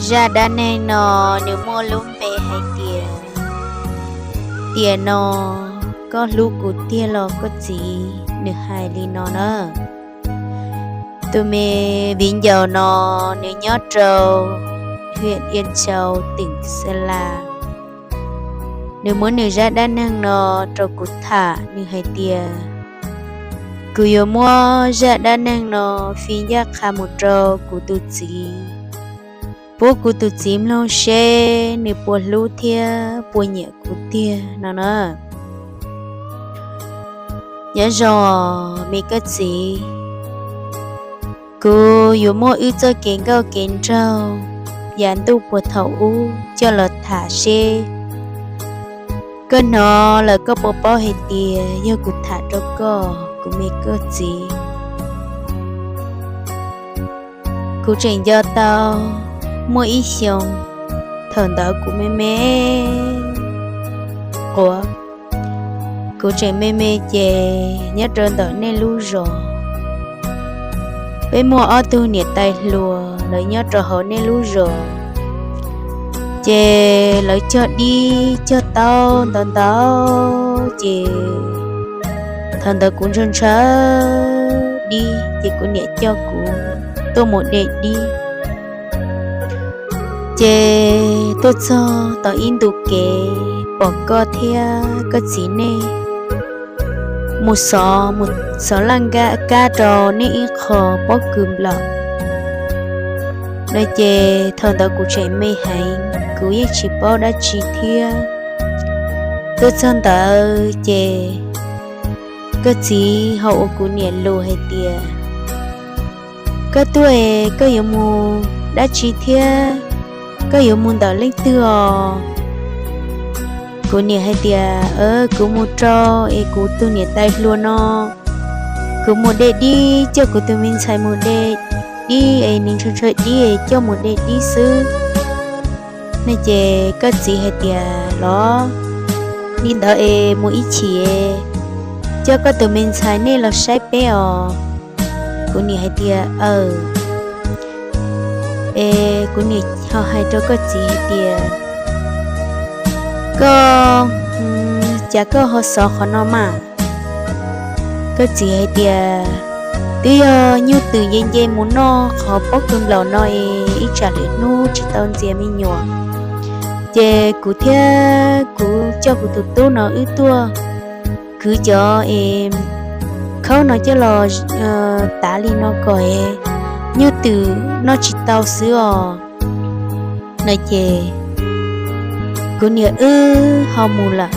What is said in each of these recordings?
Zaj dab neeg no nws muaj lub npe hais tias, tiam no koj hlub kuv tiag los koj txiv? Nws hais li no na. Tus me viv ncaus no nws nyob rau huyện Yên Châu, tỉnh Sơn La. Nws muab nws zaj dab neeg no rau kuv tham, nws hais tias, kuv yuav muab zaj dab neeg no fij ncaj qha mus rau kuv tus txiv, pub kuv tus txiv mloog seb nws puas hlub thiab puas nyiam kuv tiag no na. Nyob zoo me koj txiv, kuv yuav muab wb txoj kev nkauj kev nraug yav ntuj puag thaum ub coj los tham seb koj hnov lawm koj puas paub hais tias yog kuv tham rau koj, kuv me koj txiv. Kuv tseem nco tau muaj ib xyoos, thaum ntawd kuv me me quav, kuv tseem me me ces nyob rau ntawm nej lub zos, peb muaj ob tug niam tais hluas lawv nyob rau hauv nej lub zos, ces lawv cog dib cog taub ntau ntau, ces thaum ntawd kuv ntshaw ntshaw dib ces kuv niam coj kuv tuaj mus de dib. Ces tuaj txog tau ib ntu kev pom koj thiab koj txiv nej mus xov, mus xov laj kab rau nej ib qho pob kws nplaum no. Ces thaum ntawd kuv tseem me heev, kuv yeej tsis paub dab tsi thiab. Tuaj txog ntawd ces koj txiv ho ua kuv niam lus hais tias, koj tuaj es koj yuav mus dab tsi thiab? Koj yuav mus ntawm leej twg os? Kuv niam hais tias, kuv mus rau es kuv tus niam tais hluas no, kuv mus de dib, coj kuv tus me ntxhais mus de dib es nws ntshaw ntshaw dib es coj mus de dib xwb ne. Ces koj txiv hais tias, los li ntawd es mus ib chim, coj koj tus me ntxhais nej los saib peb os. Kuv niam hais tias, aw. Es kuv niam ho hais rau koj txiv hais tias, koj, cas koj ho xov qhov no mas? Koj txiv hais tias, twb yog nyuj twm nce nce mus noj qhov pob kws nplaum no es ib tsam lwm hnub tsis tau ntxias me nyuam, ces kuv thiab kuv coj kuv tus tub no wb tuaj kwv cov es khaub no coj los tav li no kom nyuj twm noj tsis tau xwb os no. Ces kuv niam wb ho mus lawm.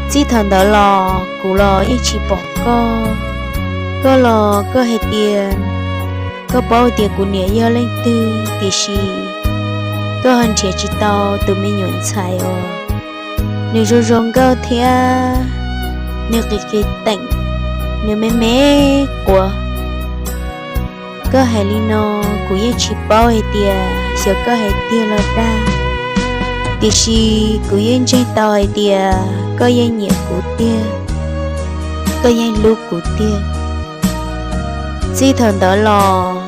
Txij thaum ntawd los kuv los yeej tsis pom koj, koj los koj hais tias koj paub tias kuv niam yog leej twg, tiam sis koj ho nrhiav tsis tau tus me nyuam ntxhais os. Nws zoo zoo nkauj thiab nws qis qis teem, nws me me quav. Koj hais li no kuv yeej tsis paub hais tias xyov koj hais tiag los dag, tiam sis kuv yeej ntseeg tau hais tias koj yeej nyiam kuv tiag, koj yeej hlub kuv tiag. Txij thaum ntawd los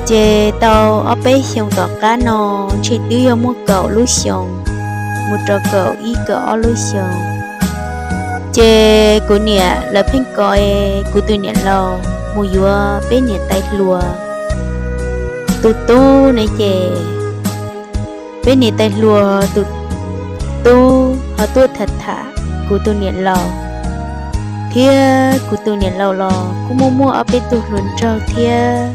ces tau ob peb xyoos tom qab no, ntshe twb yog muaj kaum lub xyoos mus rau kaum ib kaum ob lub xyoos, ces kuv niam lawv pheej kom kuv tus niam laus mus yuav peb niam tais hluas tus tub ne. Ces peb niam tais hluas tus tub ho tuaj tham tham kuv tus niam laus, thiab kuv tus niam laus los kuj muaj muaj ob peb tug hluas nraug thiab.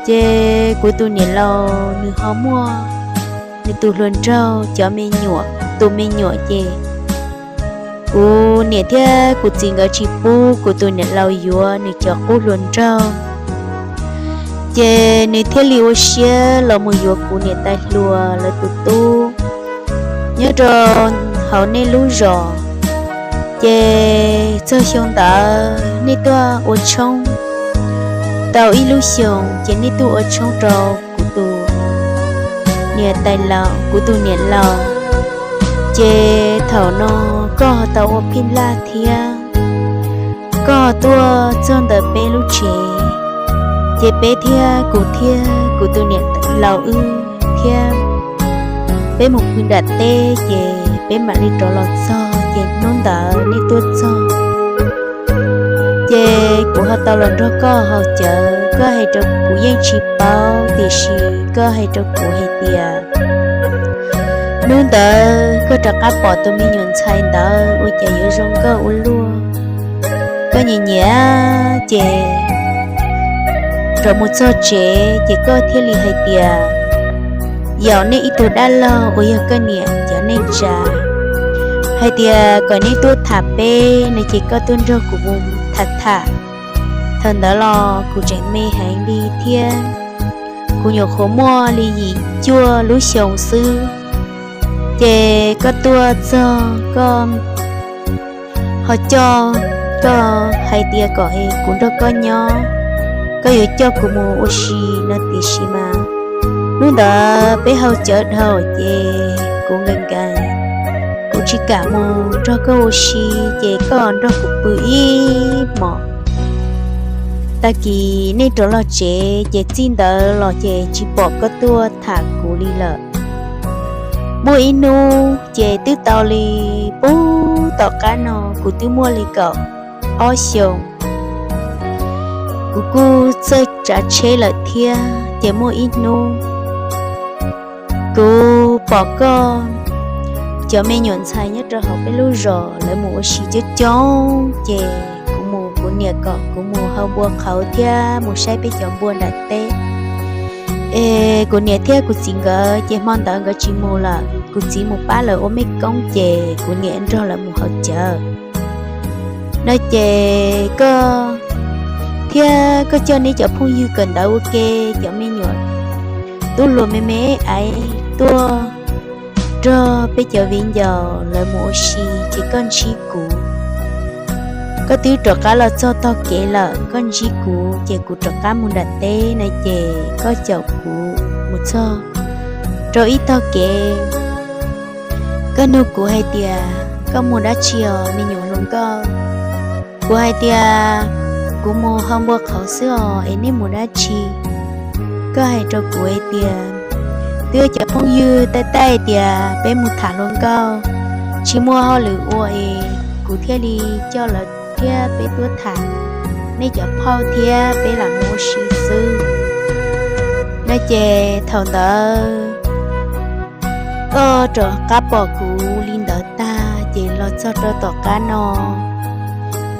Ces kuv tus niam laus nws ho muaj nws tus hluas nraug cov me nyuam, tus me nyuam ces kuv niam thiab kuv txiv nkawd tsis pub kuv tus niam laus yuav nws cov qub hluas nraug. Ces nws thiaj li ua siab los mus yuav kuv niam tais hluas lawv tus tub nyob rau hauv nej lub zos. Ces txog xyoo ntawd nej tuaj ua tshoob tau ib lub xyoos, ces nej tuaj ua tshoob rau kuv tus niam tais laus, kuv tus niam laus. Ces thaum no koj tau ua phij laj thiab, koj tuaj txog ntawm peb lub tsev, Ces peb thiab kuv thiab kuv tus niam laus wb thiab peb mus pw nram teb, ces peb mam li rov los txog, ces hnub ntawd nej tuaj txog, ces kuv ho tau los nrog koj haus cawv. Koj hais rau kuv yeej tsis paub, tiam sis koj hais rau kuv hais tias hnub ntawd koj rov qab pom tus me nyuam ntxhais ntawd ua cas yuav zoo nkauj ua luaj. Koj nyiam nyiam ces rov mus txog tsev, ces koj thiaj li hais tias yaum nej ib tug dab laug uas yog koj niam cov neej tsa, hais tias kom nej tuaj tham peb no, ces koj tuaj nrog kuv mus tham tham. Thaum ntawd los kuv tseem me heev li thiab, kuv nyuam qhuav muaj li yim cuaj lub xyoos xwb. Ces koj tuaj txog koj ho coj, koj hais tias kom kuv nrog koj nyob, koj yuav coj kuv mus ua si no, tiam sis mas hnub ntawd peb haus cawv dhau ces kuv nkees nkees, kuv tsis kam mus nrog koj ua si, ces koj nrog kuv pw ib hmos. Tag kis nej rov los tsev, ces txij ntawd los ces tsis pom koj tuaj tham kuv li lawm. Muaj ib hnub ces twb tau li, pub tom qab no kuv twb muaj li kaum ob xyoos, kuv kuj txawj tsav tsheb lawm thiab. Ces muaj ib hnub kuv pom koj cov me nyuam ntxhais nyob rau hauv peb lub zos lawv mus ua si coob coob, ces kuv mus, kuv niam kom kuv mus hau npua qhauv thiab mus saib peb cov npua nram teb. Es kuv niam thiab kuv txiv nkawd ces hmo ntawd nkawd tsis mus lawm, kuv txiv mus pab lawv ua mej koob, ces kuv niam nrog lawv mus haus cawv no. Ces koj thiab koj coj neb cov phooj ywg kawm ntawv ua ke, cov me nyuam tub hluas me me aiv tuaj nrog peb cov viv ncaus lawv mus ua si, ces koj ntsib kuv. Koj twb rov qab los txog tog kev lawm, koj ntsib kuv, ces kuv rov qab mus nram teb no, ces koj caum kuv mus txog rau ib tog kev. Koj nug kuv hais tias, koj mus dab tsi os me nyuam hluas nkauj? Kuv hais tias, kuv mus hau npua qhauv xwb os, es nej mus dab tsi? Koj hais rau kuv hais tias, twb yog cov phooj ywg taij taij tias peb mus tham hluas nkauj, tsis muaj hauj lwm ua es kuv thiaj li coj lawv thiab peb tuaj tham, nej cov phauj thiab peb lam mus ua si xwb no. Ces thaum ntawd koj rov qab pom kuv li ntawd tag, ces los txog rau tom qab no,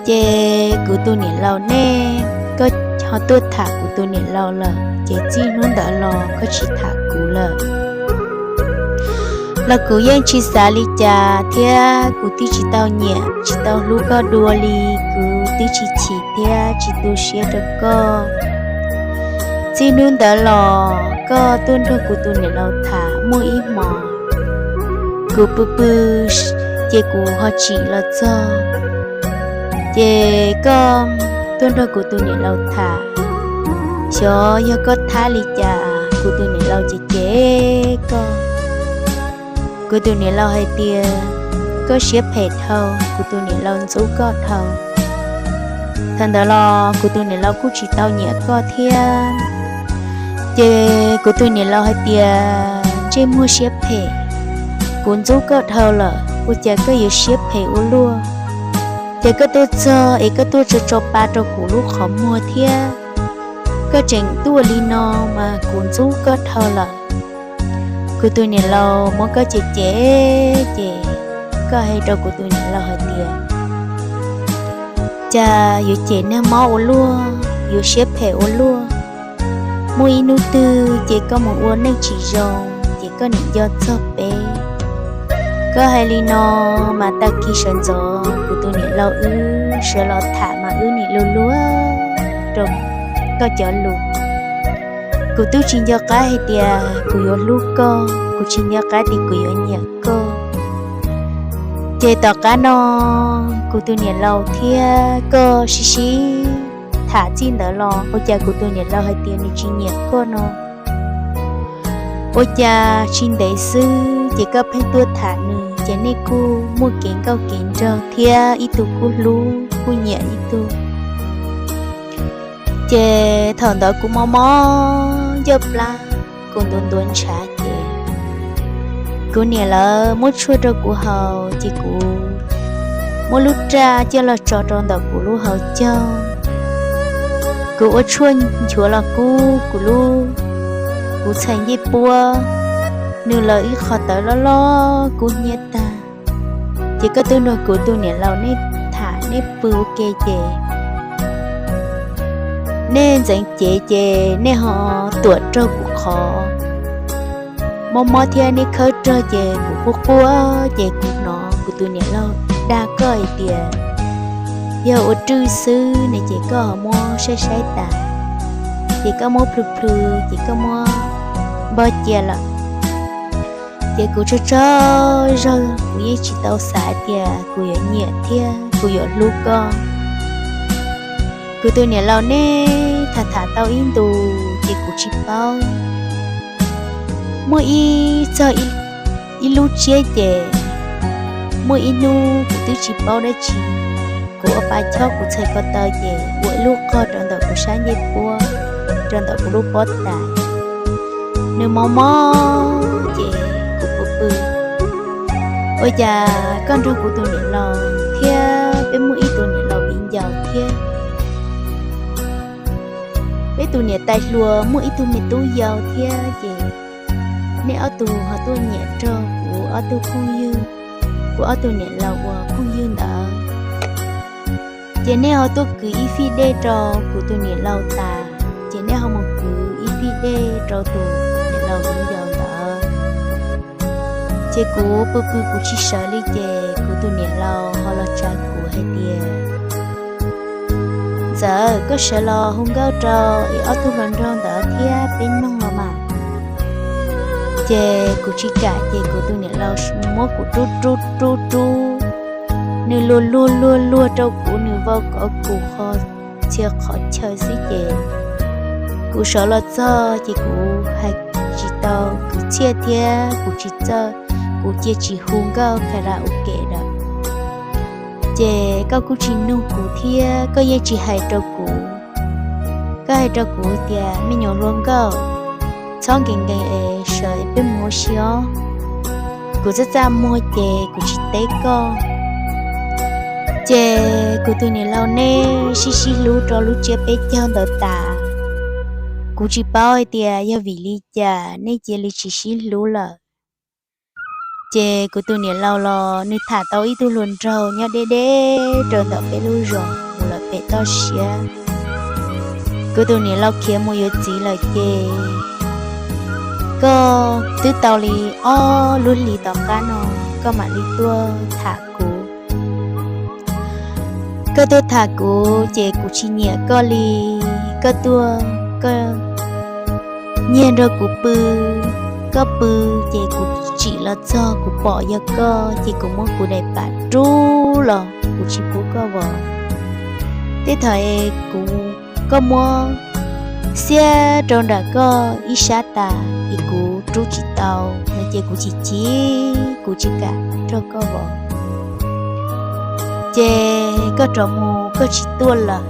ces kuv tus niam laus nej, koj ho tuaj tham kuv tus niam laus lawm, ces txij hnub ntawd los koj tsis tham kuv lawm. Los kuv yeej tsis xav li cas thiab, kuv twb tsis tau nyiam tsis tau hlub koj dua li, kuv twb tsis chim thiab tsis tu siab rau koj. Txij hnub ntawd los koj tuaj nrog kuv tus niam laus tham muaj ib hmos, kuv pw pw, ces kuv ho tsim los txog, ces koj tuaj nrog kuv tus niam laus tham, xyov yog koj thab li cas kuv tus niam laus ces cem koj. Kuv tus niam laus hais tias koj siab phem dhau, kuv tus niam laus ntxub koj dhau. Thaum ntawd los kuv tus niam laus kuj tsis tau nyiam koj thiab. Ces kuv tus niam laus hais tias, ntsej muag siab phem, kuv ntxub koj dhau lawm, ua cas koj yuav siab phem ua luaj? Ces koj tuaj txog es koj tuaj tso tso pa rau kuv lub qhov muag thiab, koj tseem tuaj li no mas kuv ntxub koj dhau lawm. Kuv tus niam laus muab koj cem cem, ces koj hais rau kuv tus niam laus hais tias, cas yuav cem nag mob ua luaj, yuav siab phem ua luaj. Muaj ib hnub twg ces koj mus ua neej tsis zoo, ces koj niam nco txog peb. Koj hais li no mas tag kis sawv ntxov kuv tus niam laus wb sawv los tham mas wb nim luag luag rau koj cov lus. Kuv twb tsis nco qab hais tias kuv yuav hlub koj, kuv tsis nco qab tias kuv yuav nyiam koj. Ces tom qab no kuv tus niam laus thiab koj sib sib tham txij ntawd los ua cas kuv tus niam laus hais tias nws tsis nyiam koj no. Ua cas tsis ntev xwb ces koj pheej tuaj tham nws, ces nej kuj muaj kev nkauj kev nraug thiab ib tug kuj hlub kuj nyiam ib tug. Ces thaum ntawd kuv mob mob ncaj plab, kuv ntuav ntuav ntshav ces kuv niam lawv muab tshuaj rau kuv haus ces kuv muab lub raj coj los tso rau ntawm kuv lub hauv caug. Kuv ua tshuaj nchuav los kub kuv lub, kuv txhais ncej puab, nws lawv ib qho tawv loj loj kub hnyiab tag. Ces koj twb nrog kuv tus niam laus nej tham nej pw ua ke ces nej ntxeev cev ces nej ho tuam raug kuv qhov mob mob thiab nej khawb raug ces kuv quaj quaj ces kuv hnov kuv tus niam laus dag koj hais tias yog ua rwj xwb ne ces koj ho muab saib saib tas, ces koj muab plhws plhws ces koj muab npog cia lawm. Ces kuv tsaug tsaug zog kuv yeej tsis tau xav tias kuv yuav nyiam thiab kuv yuav hlub koj. Kuv tus niam laus nej tham tham tau ib ntus ces kuv tsis paub. Muaj ib txog ib lub tsiab ces muaj ib hnub kuv twb tsis paub dab tsi, kuv ua pa chob kuv txhais ko taw ces ua ib lub qog rau ntawm kuv sab ncej puab, rau ntawm kuv lub pob tais. Nws mob mob ces kuv pw pw, ua cas koj nrog kuv tus niam laus thiab peb muaj ib tug niam laus viv ncaus thiab. Peb tus niam tais hluas muaj ib tug me tub yau thiab ces nej ob tug ho tuaj nyiam raug kuv ob tug phooj ywg, kuv ob tug niam laus uas phooj ywg ntawd. Ces nej ho tuaj kwv ib fij dej rau kuv tus niam laus tas, ces nej ho mus kwv ib fij dej rau tus niam laus viv ncaus ntawd. Ces kuv pw pw kuv tsis sawv li ces kuv tus niam laus ho los tsa kuv hais tias, Ntxawm, koj sawv los hu nkauj rau es ob tug hluas nraug ntawd thiab peb noog los mas. Ces kuv tsis kam ces kuv tus niam laus muab kuv rub rub rub rub, nws luag luag luag luag rau kuv, nws vau kov kuv qhov txhia qhov chaw xwb ces kuv sawv los txog ces kuv hais tsis tau kwv txhiaj thiab kuv tsis txawj, kuv cia tsis hu nkauj karaoke lawm. Ces koj kuj tsis nug kuv thiab koj yeej tsis hais rau kuv. Koj hais rau kuv tias, Me nyuam hluas nkauj, txhob nkees nkees es sawv es peb mus ua si os. Kuv txaj txaj muag ces kuv tsis teb koj. Ces kuv tus niam laus nej sib sib hlub rau lub tsiab peb caug ntawd tas. Kuv tsis paub hais tias yog vim li cas nej cia li tsis sib hlub lawm. Ces kuv tus niam laus los nws tham tau ib tug hluas nraug nyob deb deb rau ntawm peb lub zos mus lawm pem toj siab. Kuv tus niam laus khiav mus yuav txiv lawm ces koj twb tau li ob lub hlis tom qab no koj mam li tuaj tham kuv. Koj tuaj tham kuv ces kuv tsis nyiam koj li. Koj tuaj, koj nyiag nrog kuv pw, koj pw ces kuv tsim los txog kuv pom yog koj ces kuv muab kuv daim pam rub los kuv tsis pub koj vov. Tej thaum kuv, koj muab xiab rau nram koj ib sab tas es kuv rub tsis tau no ces kuv chim chim kuv tsis kam nrog koj vov. Ces koj rov mus koj tsis tuaj lawm.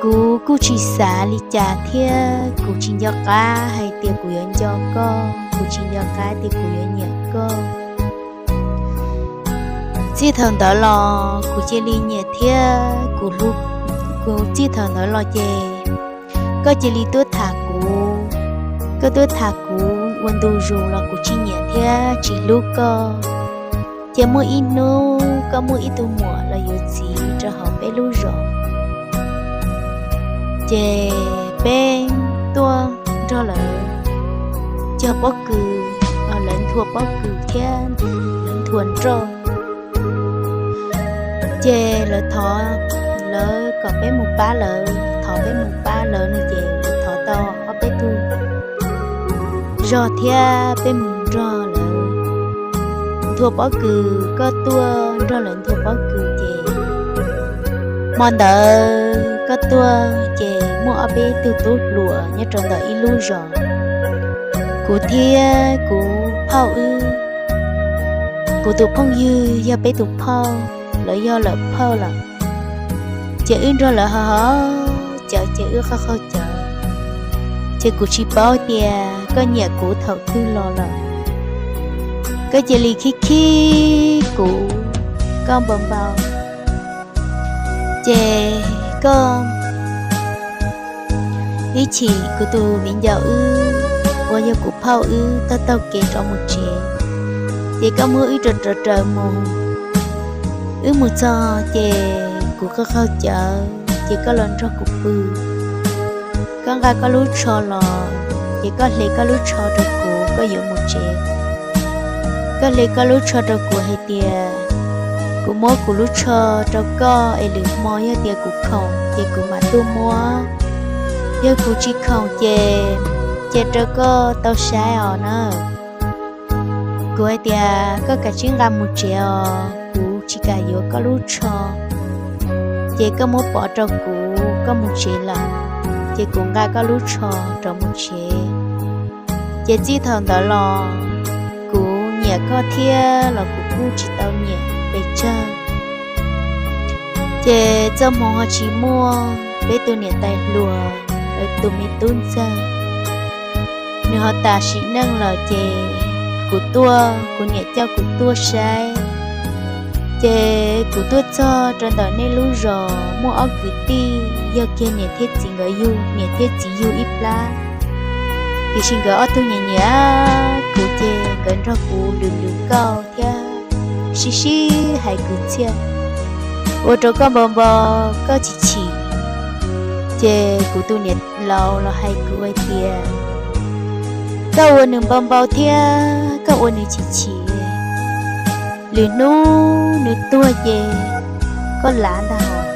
Kuv kuj tsis xav li cas thiab kuv tsis nco qab hais tias kuv yuav nco koj, kuv tsis nco qab tias kuv yuav nyiam koj. Txij thaum ntawd los kuv cia li nyiam thiab kuv hlub, kuv txij thaum ntawd los ces koj cia li tuaj tham kuv. Koj tuaj tham kuv ua ntu zus los kuv tsis nyiam thiab tsis hlub koj. Ces muaj ib hnub koj muaj ib tug muam los yuav txiv rau hauv peb lub zos. Ces peb tuaj nrog lawv cog pob kws, lawv nthua pob kws thiab lawv nthua nroj. Ces lawv thov, lawv kom peb mus pab lawv, thov peb mus pab lawv no ces lawv thov tau ob peb tug zog thiab peb mus nrog lawv nthua pob kws, koj tuaj nrog lawv nthua pob kws ces hmo ntawd koj tuaj ces muaj ob peb tug tub hluas nyob rau ntawm ib lub zos. Kuv thiab kuv phauj wb, kuv tus phooj ywg yog peb tus phauj, lawv yog lawv phauj lawm. Ces wb nrog lawv ho ho cawv ces wb qaug qaug cawv. Ces kuv tsis paub tias koj nyiam kuv thaum twg los lawm. Koj cia li khib khib kuv, koj npau npau. Ces koj, ib chim kuv tus viv ncaus wb uas yog kuv phauj wb taug taug kev rov mus tsev, ces koj muab wb raws raws raws mus. Wb mus txog ces kuv qaug qaug cawv ces koj los nrog kuv pw. Koj nqa koj lub tsho los, ces koj hle koj lub tsho rau kuv, koj yuav mus tsev. Koj hle koj lub tsho rau kuv hais tias kuv muab kuv lub tsho rau koj es lwm hmo yog tias kuv khoom ces kuv mam tuaj muab. Yog kuv tsis khoom ces cia rau koj tau saib os na. Kuv hais tias koj kav tsij nqa mus tsev os, kuv tsis kam yuav koj lub tsho. Ces koj muab pov rau kuv, koj mus tsev lawm, ces kuv nqa koj lub tsho rov mus tsev. Ces txij thaum ntawd los kuv nyiam koj thiab los kuv kuj tsis tau nyiam pes tsawg. Ces txoj hmoo ho tsis muaj, peb tus niam tais hluas, tus me tub ntxawg, nws ho tas sim neej lawm ces kuv tuaj, kuv niam coj kuv tuaj saib. Ces kuv tuaj txog rau ntawm nej lub zos muaj ob kwv tij yog kiag niam thiab txiv nkawd yug, niam thiab txiv yug ib plab. Tiam sis nkawd ob tug nyiam nyiam kuv ces nkawd nrog kuv lwm lwm kauj thiab sib sib hais kwv txhiaj, ua rau koj npau npau koj chim chim. Ces kuv tus niam laus los hais kuv hais tias koj ua nws npau npau thiab koj ua nws chim chim, lwm hnub nws tuag ces koj lav ntag hos.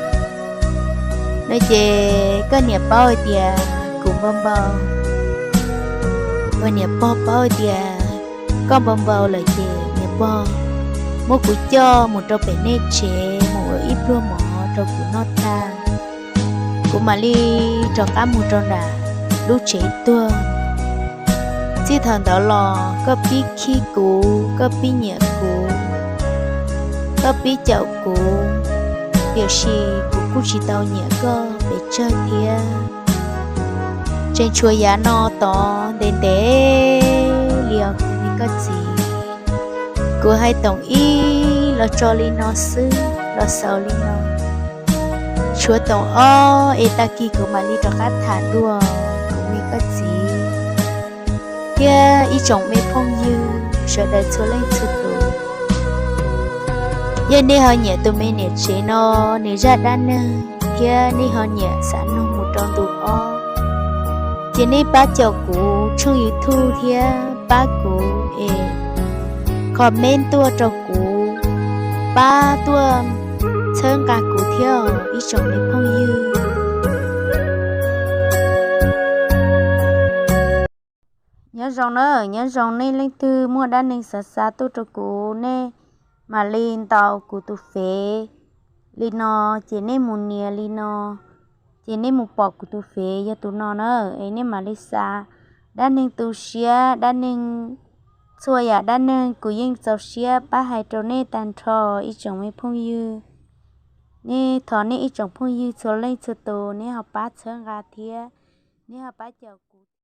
No ces koj niam paub hais tias kuv npau npau, ua niam pog paub hais tias koj npau npau lawm ces niam pog muab kuv coj mus rau pem nej tsev mus ua ib pluag mov rau kuv noj tag, kuv mam li rov qab mus rau nram lub tsev tuag. Txij thaum ntawd los koj pib khib kuv, koj pib nyiam kuv, koj pib caum kuv, tiam sis kuv kuj tsis tau nyiam koj pes tsawg thiab. Tseem tshuav yav no tod ntev ntev li os kuv me koj txiv. Kuv hais toom ib los tso li no xwb, los xaus li no. Tshuav toom ob es tag kis kuv mam li rov qab tham dua, kuv me koj txiv thiab ib tsoom me phooj ywg sawv daws txhua leej txhua tus. Yog nej ho nyiam tus me niam tsev no nws zaj dab neeg thiab nej ho nyiam xav mloog mus rau ntu ob, ces nej pab caum kuv tshooj YouTube thiab pab kuv es comment tuaj rau kuv, pab tuaj txhawb nqa kuv thiab os ib tsoom me phooj ywg. Nyob zoo na, nyob zoo nej leej twg muaj dab neeg xav xa tuaj rau kuv, nej mam li ntaus kuv tus fev li no, ces nej mus nias li no, ces nej mus pom kuv tus fev yog tus no na, es nej mam li xa dab neeg tu siab, dab neeg, txhua yam dab neeg kuv yeej txaus siab pab hais rau nej tag nrho ib tsoom me phooj ywg. Nej thov nej ib tsoom phooj ywg txhua leej txhua tus nej ho pab txhawb nqa thiab nej ho pab caum